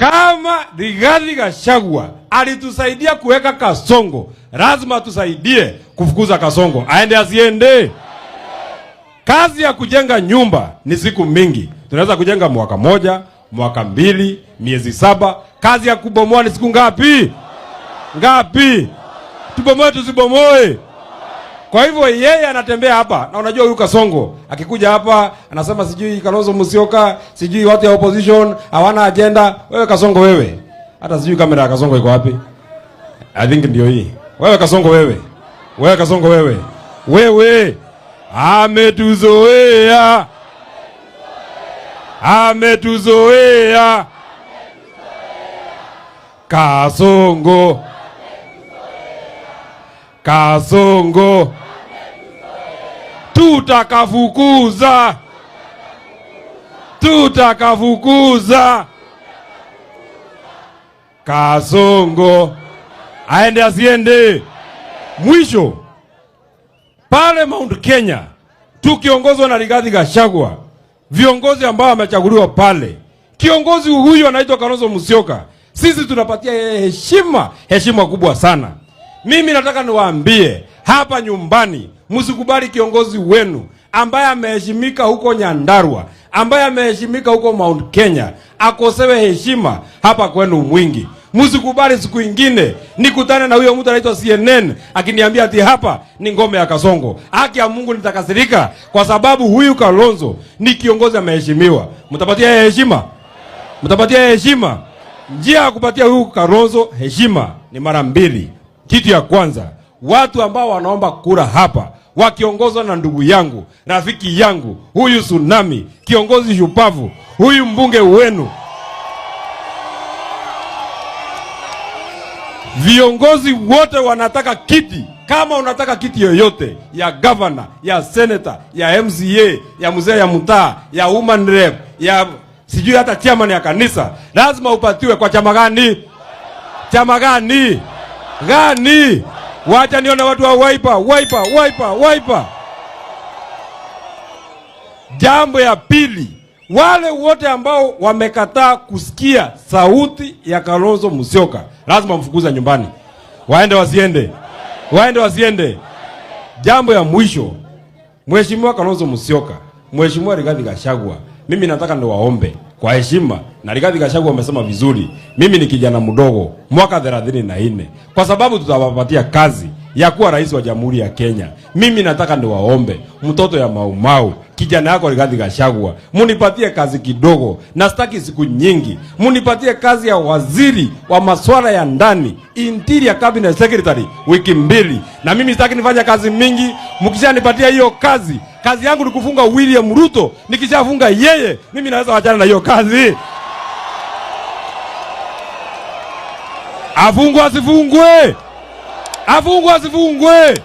Kama Rigathi Gachagua alitusaidia kuweka Kasongo, lazima tusaidie kufukuza Kasongo. Aende asiende? Kazi ya kujenga nyumba ni siku mingi. Tunaweza kujenga mwaka moja, mwaka mbili, miezi 7. Kazi ya kubomoa ni siku ngapi? Ngapi? Tubomoe tusibomoe? Kwa hivyo yeye anatembea hapa, na unajua huyu Kasongo akikuja hapa anasema sijui Kalonzo Musyoka, sijui watu ya opposition hawana agenda. Wewe Kasongo wewe, hata sijui kamera ya Kasongo iko wapi? I think ndio hii. Wewe Kasongo wewe, wewe Kasongo wewe, wewe ametuzoea, ametuzoea Kasongo, Kasongo tutakafukuza, tutakafukuza Kasongo, aende asiende? Mwisho pale Mount Kenya tukiongozwa na Rigathi Gachagua, viongozi ambao wamechaguliwa pale, kiongozi huyu anaitwa Kalonzo Musyoka, sisi tunapatia yeye heshima, heshima kubwa sana. Mimi nataka niwaambie hapa nyumbani, msikubali kiongozi wenu ambaye ameheshimika huko Nyandarua, ambaye ameheshimika huko Mount Kenya, akosewe heshima hapa kwenu Mwingi. Msikubali siku ingine nikutane na huyo mtu anaitwa CNN akiniambia ati hapa ni ngome ya Kasongo. Haki ya Mungu nitakasirika, kwa sababu huyu Kalonzo ni kiongozi ameheshimiwa. Mtapatia yeye heshima? Mtapatia yeye heshima? Njia ya kupatia huyu Kalonzo heshima ni mara mbili. Kitu ya kwanza, watu ambao wanaomba kura hapa wakiongozwa na ndugu yangu, rafiki yangu, huyu Tsunami, kiongozi shupavu, huyu mbunge wenu. Viongozi wote wanataka kiti. Kama unataka kiti yoyote ya governor, ya senator, ya MCA, ya mzee ya mtaa, ya woman rep, ya sijui hata chairman ya kanisa, lazima upatiwe kwa chama gani? Chama gani? Gani? Wacha nione watu wa Wiper, Wiper, Wiper, Wiper. Jambo ya pili, wale wote ambao wamekataa kusikia sauti ya Kalonzo Musyoka lazima mfukuze nyumbani. Waende wasiende? Waende wasiende? Jambo ya mwisho, Mheshimiwa Kalonzo Musyoka, Mheshimiwa Rigathi Gachagua, mimi nataka niwaombe kwa heshima, na Rigathi Gachagua amesema vizuri, mimi ni kijana mdogo mwaka 34, kwa sababu tutawapatia kazi ya kuwa rais wa Jamhuri ya Kenya. Mimi nataka niwaombe, mtoto ya Mau Mau, kijana yako Rigathi Gachagua, munipatie kazi kidogo, na sitaki siku nyingi. Munipatie kazi ya waziri wa masuala ya ndani, Interior Cabinet Secretary, wiki 2. Na mimi sitaki nifanye kazi mingi. Mkishanipatia hiyo kazi, kazi yangu ni kufunga William Ruto. Nikishafunga yeye, mimi naweza wachana na hiyo kazi. Afungwe asifungwe? Afungwe asifungwe?